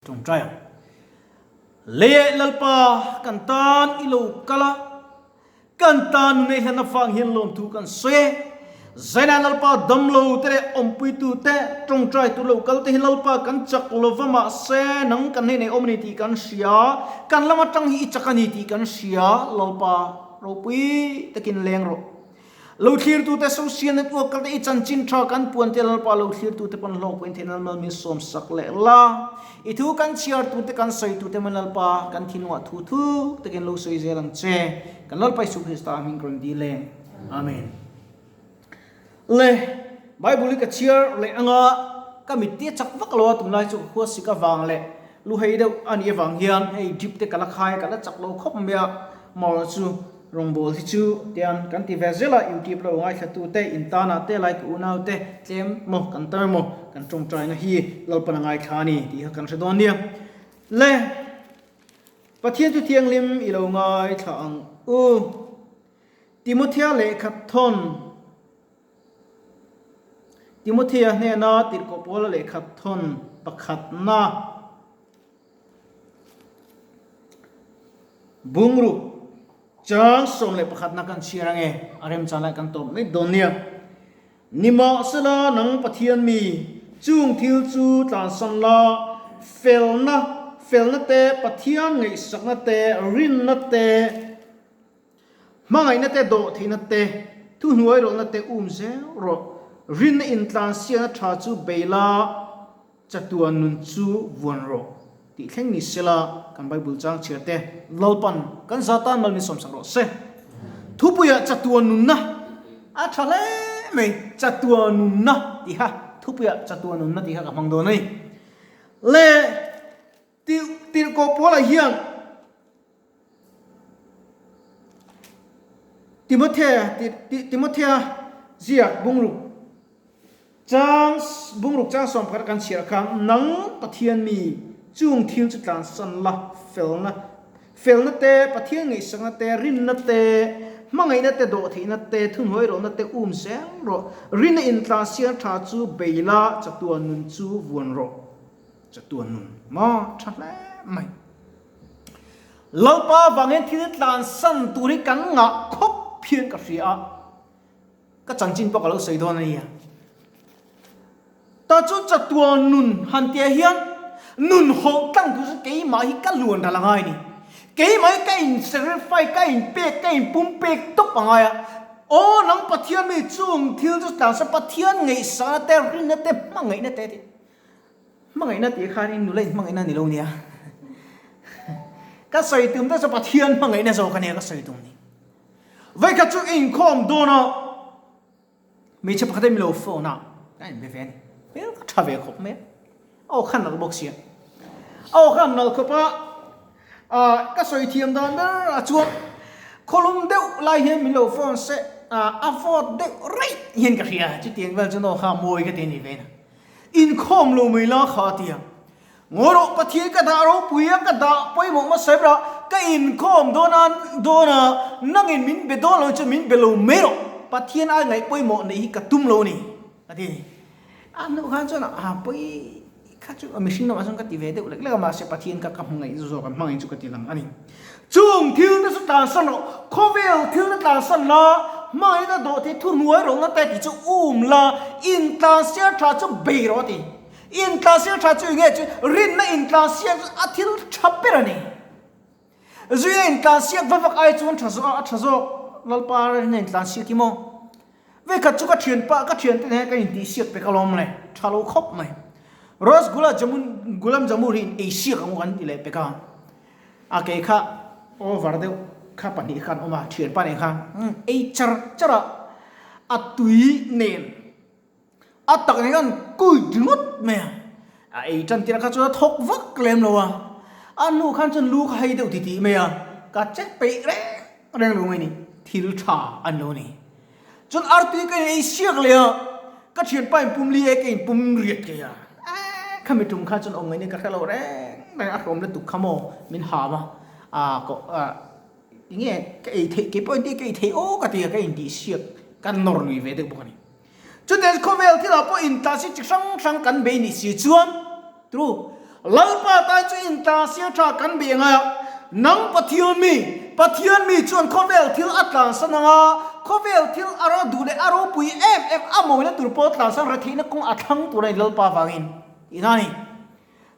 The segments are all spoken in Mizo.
Ṭawngṭai ang. Lei eh Lalpa, kan tan i lo kal a, kan tan nun ei hlan avang hian lawmthu kan sawi e. Zaina Lalpa damlo te leh awmpuitu te, ṭawngṭai tur lo kal te hi Lalpa kan chak lo va mahse nang kan hnenah i awm a ni tih kan hria, kan lam aṭang hi i chak a ni tih kan hria, Lalpa ropui takin leng rawh. Lo thlirtute social network kal te i chanchin tha kan puan te Lalpa lo thlirtute pawn hlawk pawhin theihna mal min sawm sak leh la. I thu kan chhiar turte kan sawi turte man Lalpa kan thinlungah thu thuk takin lo sawi zel ang che. Kan Lalpa Isu Krista hming ka rawn dil e. Amen. Le Bible hi ka chhiar leh anga ka mitti a chak vak lo a tunlai chu ka khua sik avang leh lu hei deuh a nih avang hian hei drip te ka la khai a ka la chak lo khawp mai a marawh chu Rawngbawl hi chu tian kan ti ve zel a, YouTube lo ngaithla te, in tanah te, like unau te tlem maw kan tam emaw kan tawngtaina hi Lalpan a ngaithla a ni tih kha kan hre dawn nia. Le Pathian chu thianghlim i lo ngaithla ang u. Timothea lehkha thawn Timothea hnena tirhkoh Paula lehkha thawn pakhatna. Bungruk chang 11 na kan chhiar ange, a remchan lai kan tawp mai dawn nia. Nimahsela nang Pathian mi, chung thil chu tlansan la, felna, felna te, Pathian ngaihsakna te, rinna te, hmangaihna te, dawhtheihna te, thuhnuai rawlhna te um zel rawh. Rinna intlansiakna tha chu bei la, Chatuan nun chu vuan rawh tih thleng ni sela kan Bible chang chhiar te Lalpan kan za tan mal min sawmsak rawh se. Thupuiah chatuan nunna a tha hle mai chatuan nunna tih kha thupuiah chatuan nunna tih kha ka hmang dawn a ni. Le tirhkoh Paula hian Timothea Timothea ziak bungruk chang bungruk chang 11 kan chhiar khan nang Pathian mi chung thil chu tlansan la felna felna te Pathian ngaihsakna te rinna te hmangaihna te dawhtheihna te thunhnuai rawhna te um zel rawh rinna intlansiam tha chu bei la chatuan nun chu vuan rawh chatuan nun maw tha hle mai. Lalpa vangin thil tlansan tur hi kan ngah khawp hian ka hria a, ka chanchin pawh ka lo sawi dawn a nia. Ta chu chatuan nun han tih ah hian nun hawlh tlang tur chu keimah hi ka luan ral a ngai a ni. Keimah hi ka in sacrifice, ka in pek, ka in pum pek tawp a ngai a. Aw nang Pathian mi chung thil chu tlansan Pathian ngaihsana te, rinna te, hmangaihna te tih. Hmangaihna tih khanin nula in hmangaihna ni lo nia. Ka sawi tum te chu Pathian hmangaihna zawk a nia ka sawi tum ni. Vawikhat chu inkhawm dawn a, hmeichhe pakhat hi milo phone a, ka inbe ve a ni. Hmel ka tha ve khawp mai a, a aw khan nalh bawk sia. A aw khan nalh khawp a, ka sawi thiam dan ber ah chuan khawlum deuh lai hian min lo phone se, a vawt deuh raih hian ka hria. Chutiang vel chu aw kha mawi ka ti a ni ve na. Inkhawm lo mai la kha a ti a. Ngawi rawh, Pathian ka dah ropui a, ka dah pawimawh hmasa ber a, ka inkhawm dawn a, dawn a, nangin min be dawn lo chuan min be lo mai rawh, Pathian ai ngaih pawimawh neih hi ka tum lo a ni, a ti a ni. A hnuh khan chuan a pawi kha chu mihring lamah chuan ka ti ve deuh lek lek a, mahse Pathian kha ka hmu ngaih zawk a, hmangaih chu ka ti lang a ni. Chung thil te chu tlansan rawh, khawvel thil te tlansan la, hmangaihna dawh thei thuhnuai rawhna te tih chu um la, intlansiar tha chu bei rawh a ti. Intlansiar tha chu enge chu rinna intlansiak chu a thil tha ber a ni. Zuia intlansiak va vak ai chuan tha zawk a tha zawk Lalpa rinna intlansiak hi maw? Vekhat chu ka thianpa ka thiante nen kan intihsiak pek alawm le, tha lo khawp mai. Rasgula jamun gulam jamur hi in eisiak ang u kan ti leh pek a. A ke kha over deuh kha pahnih khan awm a, thianpa nen khan ei char char a, a tui nen a tak nen khan kui ringawt mai a, a ei tan tirh kha chuan a thawk vak lem lo a, a hnu khan chuan lu kha hei deuh titih mai a, ka che peih reng reng lo mai ni, thil tha an lo ni. Chuan artui ka in ei siak leh a, ka thianpa in pum li e ka in pum riat kei a, khami tum kha chuan awm ngaih ni ka hre lo reng reng a hrawm lutuk kha maw min ham a, ah ko ah enge ka ei theih kei pawh in tih ka ei theih aw ka ti a ka in tih siak ka nawr lui ve deuh bawk a ni. Chutiang khawvel thil ah pawh in tah si chi hrang hrang kan bei nih si chuan true. Lalpa tan chu intlansiam tha kan bih angai a, nang Pathian mi, Pathian mi chuan khawvel thil a tlansan ang a, khawvel thil a ro duh leh a ropui em em a mawina tur pawh tlansan retheihna kawng a thlang tur a ni Lalpa vangin tih na a ni.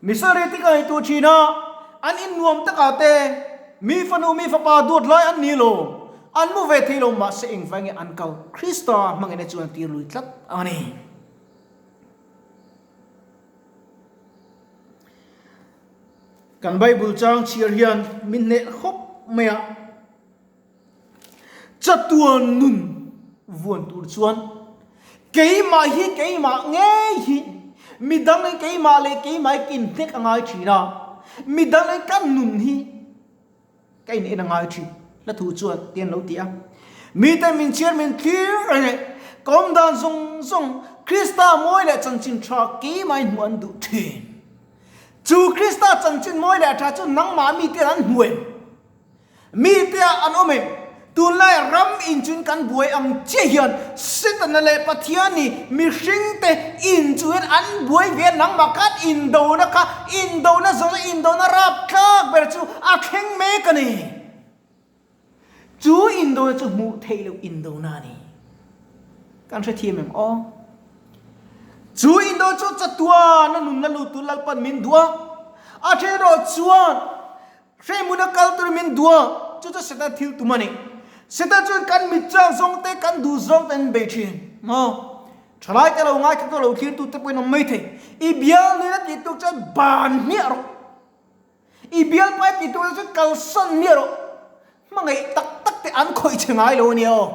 Missionary te ka ngaihtuah thin a, an innuam takah te mi fanu mi fapa duat lai an ni lo, an mu ve thei lo mahse engvai nge an kal Krista hmangin chuan a tir lui tlat a ni. Kan Bible chang chhiar hian min hneh khawp mai a, chatuan nun vuan tur chuan keimah hi keimah ngei hi midang in keimah leh keimah hi ka inhnek a ngai thin a, midang in ka nun hi Ka in en a ngai thin. Hla thu chuan ti an lo ti a. Mite min chhiar min thlir reng e. Ka awm dan zawng zawng Krista mawi leh chanchin tha keimah in hmuh an duh thin. Chu Krista chanchin mawi leh tha chu nangmah mite an hmu em? Mite ah an awm em? Tunlai ram inchun kan buai ang chiah hian Setana leh Pathian nih mihringte inchuhin an buai ve a, nangmah khan indona kha indona zawng leh indona rapthlak ber chu a thleng mek a ni. Chu indona chu hmuh theih loh indona a ni. Kan hrethiam em aw? Chu indo chu chatuan a nunna lut tur Lalpan min duh a, a then erawh chuan Hreihmuna kal tur min duh a, chu chu Satan thil tum a ni. Satan chuan kan mit chak zawng te, kan duh zawng te an bei thin. Maw? Thalai te lo ngaithla tu lo thlir tu te pawhin awm mai thei. I bial nena tih tuk chuan ban hmiah rawh. I bial pai tih tuk chuan kalsan hmiah rawh. Hmangaih tak tak te an khawih che ngai lo a nia aw.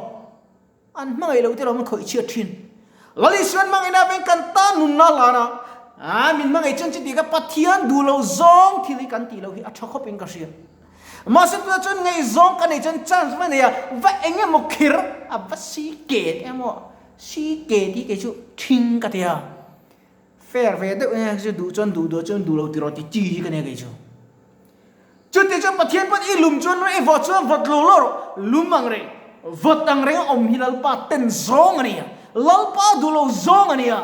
An hmangaih loh te lo an khawih chhiat thin. Lal Isuan hmangaihna avangin kan tan nunna a hlan a, aa min hmangaih chuan chuti ka Pathian duh lo zawng thil hi kan tih loh hi a tha khawp in ka hria. Mahse tunah chuan ngaihzawng ka neih chuan chance va nei a, va eng emaw kher a va si ket emaw si ket hi kei chu thing ka ti a. Fair ve deuh e chu duh chuan duh duh chuan duh lo tiraw ti chi hi ka nia kei chu. Chuti chuan Pathian pawn i lum chuan i vawt chuan vawt lo lo rawh, lum ang reng, vawt ang reng a awm hi Lalpa ten zawng a nia, Lalpa duh lo zawng a nia.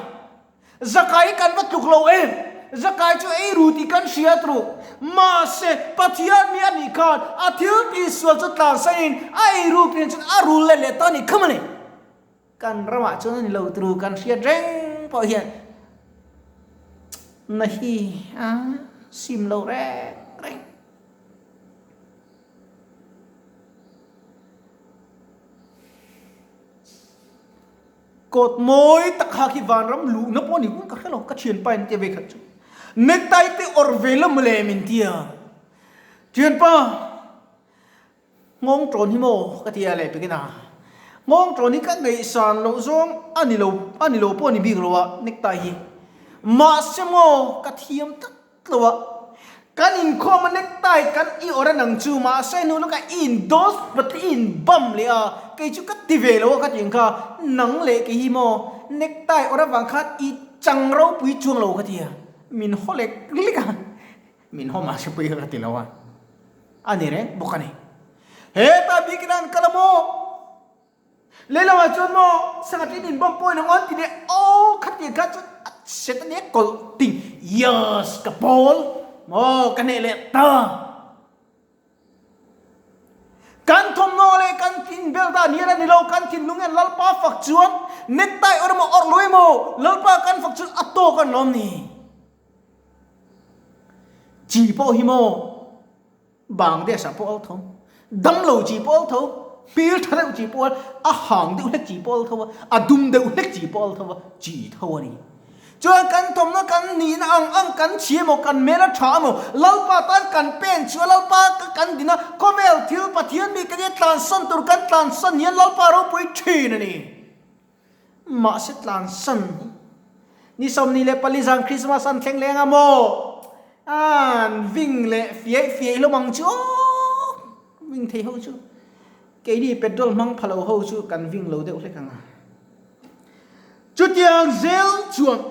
Zakai hi kan va tluk lo em? Zakai chu ei ru tih kan hriat ru. Mahse Pathian mi a nih khan a thil tihsual chu tlansain a ei ruk nen chuan a rul let leh ta a nih kha mawni. Kan ramah chuan a ni lo turu kan hriat reng pawh hian na hi a sim lo reng reng. Kawt mawi tak kha khi vanram luhna pawh a ni ka hre lo ka thianpa in tia ve khat chu necktie te awrh ve la mawle min tia thianpa. Nghawng tawn hi maw ka ti a leh pekin a, nghawng tawn hi ka ngaihsan loh zawng a ni lo a ni lo pawh a ni bik lo a necktie hi mahse maw ka thiam tlat lo a, kan inkhawm a necktie kan i awrh a nang chu mahse hnu lawkah i in dawt pat i in bam leh a kei chu ka ti ve lo a ka ti ang kha nang leh kei hi maw necktie awrh avang khan i chang ropui chuang lo ka ti a min haw lek lek a. Min haw mahse pui ka ti lo a, a ni reng bawk a ni. Heta bikin an kal a maw? Lehlamah chuan maw sangha in inbawm pawhin ang awn ti leh aw khati kha chuan a set a nia kawlh ting yes ka pawl maw ka hneh leh ta. Kan thawmhnaw leh kan thin bel dan hian a ni lo, kan thinlung hian Lalpa fak chuan necktie awrh emaw awrh lo emaw Lalpa kan fak chuan a tawk a ni lawm ni? Chi pawh hi maw Bangladesh ah pawh a tho, damlo chi pawh a tho, hmel tha deuh chi pawh a hang deuh hlek chi pawh a tho a, a dum deuh hlek chi pawh a tho a, chi tho a ni. Chuan kan thawmhnaw kan nihna ang ang kan chhi emaw kan hmel a tha emaw Lalpa tan kan pen chu a Lalpa ka kan din a, khawvel thil Pathian mi kan ia tlansan tur kan tlansan hian Lalpa ropui thin a ni. Mahse tlansan hi ni 24 zan Christmas an thleng leng a maw? An ving leh fiai fiai hlawm ang chu aw! Ving thei ho chu keini petrol hmang pha lo ho chu kan ving lo deuh hlek ang a. Chutiang zel chuan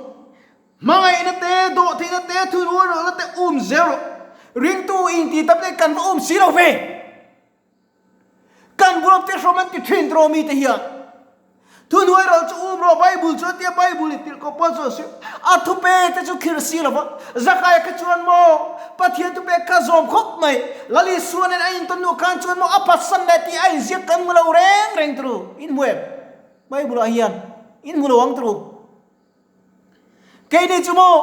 hmangaihna te, dawhtheihna te, thurualrualna te um zel rawh. Ringtu inti tam te kan va um si lo ve. Kan bulam te hrawm an ti thin tawh mi te hian. Thuhnuai rawh chu um rawh, Bible chu a tia, Bible i tirh kawp pawn chu a sawi. A thupe te chu khirh si lo va, Zakaia kha chuan maw Pathian thupe kha zawm khawp mai, Lal Isua nen a intawn hnuah khan chuan maw a phatsan leh tih a inziak kan hmu lo reng reng turu. In hmu em? Bible ah hian in hmu lo ang turu. Keini chu maw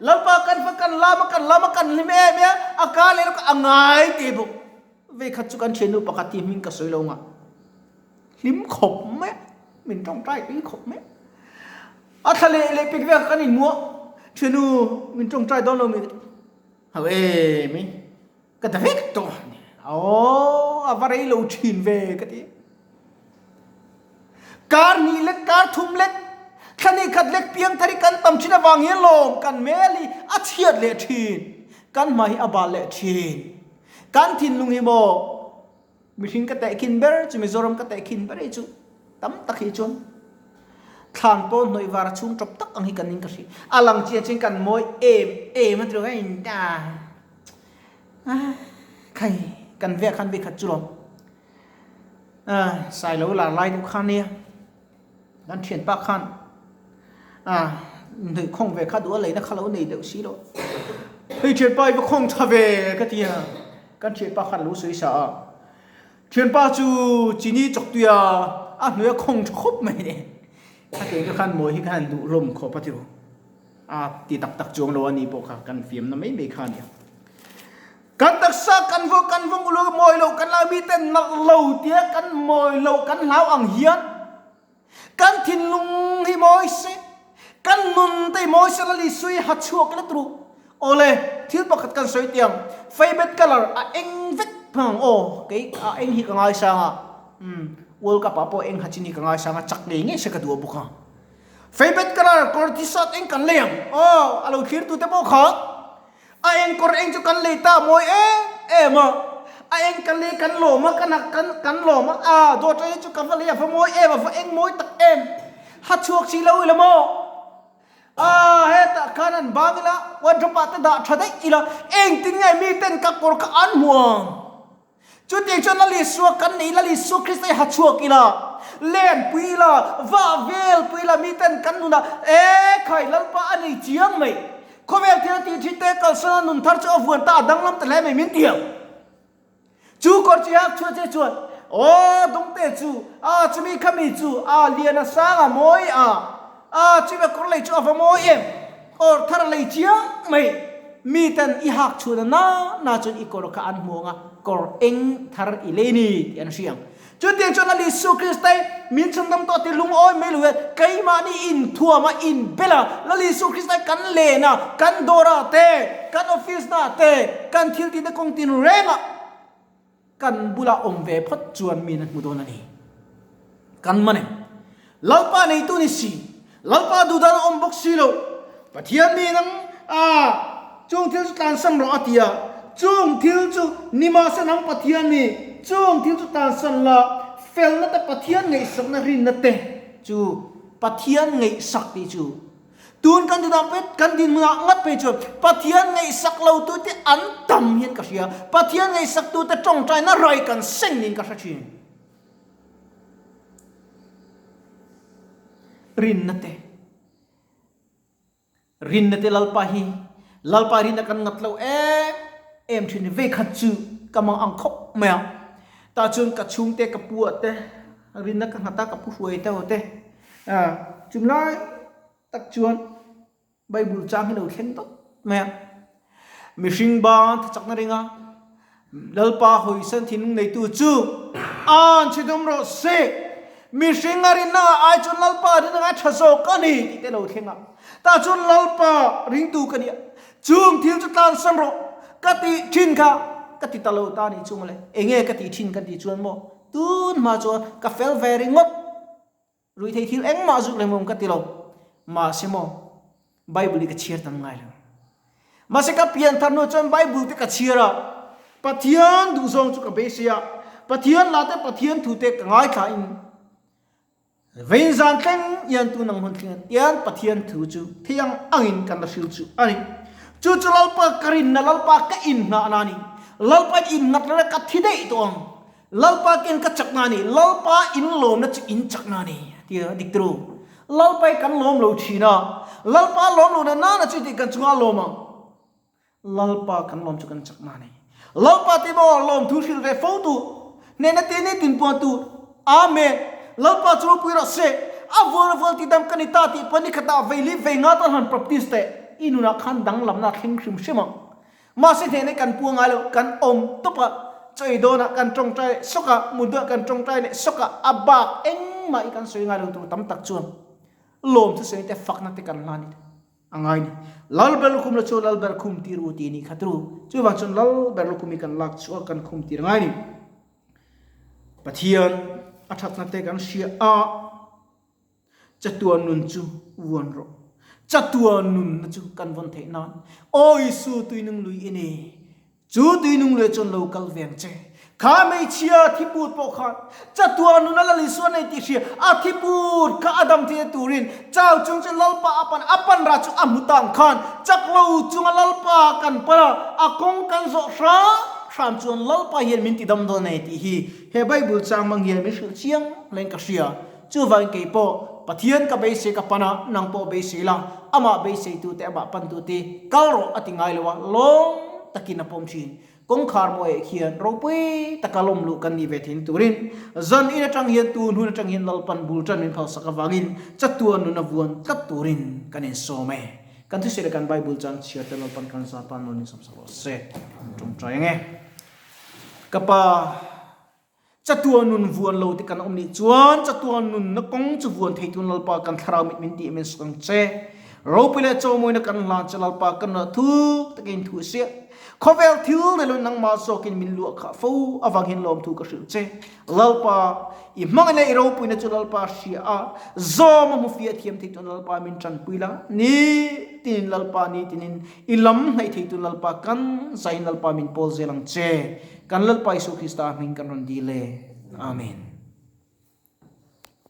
Lalpa kan fa kan lam a kan lam a kan hlim em em a, a ka leh lawk a ngai te bawk. Vei khat chu kan thiannu pakhat hi hming ka sawi lo nga. Hlim khawp mai a, min tawngtai pui khawp mai a. A thla leh leh pek vek kan inhmu a, thiannu min tawngtai dawn lo mi ka ti. Hau em i, ka ta vek tawh a ni. Aw, a va rei lo thin ve ka ti. Kar hnih lek, kar thum lek, thla hnih khat lek piang thar hi kan tam thin avang hian lawm kan hmel hi a chhiat leh thin, kan hmai hi a bal leh thin. Kan thinlung hi maw Mihring ka tehkhin ber chu Mizoram ka tehkhin ber hi chu tam tak hi chuan thlan pawn hnawih var a chhung tawp tak ang hi kan ning ka hria. A lang chiah chuan kan mawi em em a ti lo a in ta khai kan vek khan vekhat chu lawm sailo lar lai deuh khan nia kan thianpa khan hnuih khawng ve kha duh a leina kha lo nei deuh si lo hei thianpa i va khawng tha ve ka ti a. Kan thianpa khan lo sawi sa a, thianpa chu chini chawk tui a, a hnuai a khawng tha khawp mai le. A tih te khan mawi hi khan duh hlawm khawp a ti ru. A ti tak tak chuang lo a ni pawh kha kan fiamna mai mai kha a nia. Kan taksa kan vawk kan vawng uluk a mawi loh kan lau mi ten nalh lo tia kan mawi loh kan hlau ang hian kan thinlung hi mawi se, kan nun te hi mawi se la li sui ha chhuak let ru. Awle, thil pakhat kan sawi tiang, Faibet colour a eng vek phang ang aw, kei a eng hi ka ngaisang a, umm World Cup ah pawh eng ha chin hi ka ngaisang a, chak ngei ngei se ka duh a bawk a. Faibet colour kawr t-shirt eng kan lei ang aw, a lo thlir tute pawh kha. A eng kawr eng chu kan lei ta mawi em em a, a eng kan lei kan lawm a, kan kan kan lawm a, a dawt hi chu ka va lei a va mawi em a va eng mawi tak em, ha chhuak si lo ila maw, a hetah khan an bang ila wardrobe ah te dah tha daih ila engtin nge miten ka kawr kha an hmu ang. Chutiang chuan Lal Isua kan nei, Lal Isua Krista hi ha chhuak ila, len pui ila, vah vel pui ila, miten kan nunah, E khai, Lalpa a nei chiang mai, khawvel thil a tih thin te kalsan a nun thar chu a vuan ta, a danglam ta hle mai min ti ang. Chu kawr chi hak chhuah che chuan, Aw, dawngte chu, a chumi khami chu, a lian a sang a mawi a, a chumi a kawr lei chu a va mawi em, kawr thar a lei chiang mai. Miten i hak chhun a na na chuan i kawr kha an hmu ang a, kawr eng thar i lei ni tih an hria ang. Chutiang chuan Lal Isu Krista min chhandam tawh tih lungawi mai lo hian keimahni inthuam a, inbel a, Lal Isu Krista kan len a, kan dawrah te, kan office naah te, kan thil tihna kawng tin rengah Kan bulah awm ve phawt chuan min a hmu dawn a ni. Kan man em? Lalpa neitu ni si, Lalpa duhdan a awm bawk si lo. Pathian mi nang a, chung thil chu tlansan rawh a ti a, chung thil chu nimahse nang Pathian mi, chung thil chu tlansan la, felna te Pathian ngaihsakna rinna te chu Pathian ngaihsak tih chu Tun kan dinah pawh kan dinhmunah ngat phei chuan Pathian ngaihsak lo tute an tam hian ka hria. Pathian ngaihsak tute tawngtaina rai kan seng niin ka hre thin. Rinna te, rinna te Lalpa hi, Lalpa rinna kan ngat lo em em thin. Vei khat chu ka mang ang khawp mai a. Tah chuan ka chhungte ka pu ah te rinna ka nghat a, ka pu hruai te ho te. Chumi lai tak chuan Bible chang hi lo thleng dawt mai a. Mihring ban thachakna ringa Lalpa hawisan thinlung neitu chu an chhe dawm rawh se. Mihring a rinna ah ai chuan Lalpa rinna ngai tha zawk a ni tih te lo thleng a. Tah chuan Lalpa ringtu ka ni a, chung thil chu tlansan rawh ka tih thin kha ka ti ta lo ta ni chu mawle. Enge ka tih thin kan tih chuan maw tun hma chuan ka fel ve ringawt. Ruihtheih thil engmah zuk lem awm ka ti lo. Mahse maw, Bible hi ka chhiar tam ngai lo. Mahse ka pian thar hnu chuan Bible te ka chhiar a, Pathian duhzawng chu ka beisei a, Pathian lah te Pathian thu te ka ngaithla in vein zan thleng hian tun ang hun thleng hian Pathian thu chu thei ang angin kan la hril chu a ni. Chu chu Lalpa ka rinna, Lalpa ka inngahna a ni. Lalpa in innghat lo ka thi daih tawh ang. Lalpa ken ka chakna a ni, Lalpa in lawmna chu in chakna a ni, a ti. Tia dik turu. Lalpa hi kan lawm lo thin a, Lalpa lawm lo na nana chu tih kan chungah a lawm ang. Lalpa kan lawm chu kan chak na nei. Lalpa te maw lawmthu hrilh ve fo tu, hnehna te ni tin puan tu. Amen. Lalpa chu ropui rawh se. A vual a vual ti dam ka ni ta tih pawh ni khatah vei li vei nga tan han practice teh. I nunah khan danglamna a thleng hrim hrim ang. Mahse hnehna kan pua ngai lo, kan awm tawp a, chaw ei dawnah kan tawngtai leh sawk a, mut duah kan tawngtai leh sawk a, a bak engmah hi kan sawi ngai lo tur tam tak chuan lawmthu sawi te fakna te kan hlan i a ngai ni. Lalber lukhum la chu Lalber khum tir u tih a nih kha turu. Chuvang chuan Lalber lukhum hi kan lak chhuah a, kan khum tir a ngai ni. Pathian a thatna te kan hria a. Chatuan nun chu vuan rawh. Chatuan nunna chu kan vawn theih nan. Aw Isu tuinung lui i ni. Chu tuinung lui chuan lo kal ve ang che. Kha hmeichhia thiput pawh khan chatuan nuna Lal Isua nei tih hria a thiput kha a dam theihna turin chau chung chu Lalpa a pan a pan rah chu a hmu ta ang khan chak lo chunga Lalpa kan pan a, a kawng kan zawh hram hram chuan Lalpa hian min tidam dawn a ni tih hi he Bible chang hmang hian min hrilh chiang hlein ka hria. Chuvangin kei pawh Pathian ka beisei ka pan a, nang pawh beisei la, amah beiseitute, amah pantute kal rawh a ti ngai lo a, lawm takin a pawm thin. Kawngkhar mawiah khian ropui taka lawm luh kan nih ve theihna turin zan in atang hian tun hun atang hian Lalpan bul tan min phalsak avangin chatuan nun a vuan tlat turin kan insawm e. Kan thusawi leh kan Bible chang chhiar te Lalpan kan zah tan nawn insawm sak rawh se. An tawngtai ang e. Ka pa. Chatuan nun vuan lo te kan awm nih chuan chatuan nunna kawng chu vuan thei tun Lalpa kan thlarau mit min tih men suk ang che. Ropui leh chawmawina kan hlan che Lalpa kan nunah thuk takin thu siah. Khawvel thil nei loin nangmah zawkin min luah khah fo avang hian lawmthu ka hrilh che. Lalpa, i hmangaih leh i ropuina chu Lalpa hria a, zawm a hmu fiah thiam thei tun Lalpa min tanpui la. Ni tinin Lalpa ni tinin i lam hnaih thei tun Lalpa kan zaiin Lalpa min pawl zel ang che. Kan Lalpa Isua Krista hming kan rawn dil e. Amen.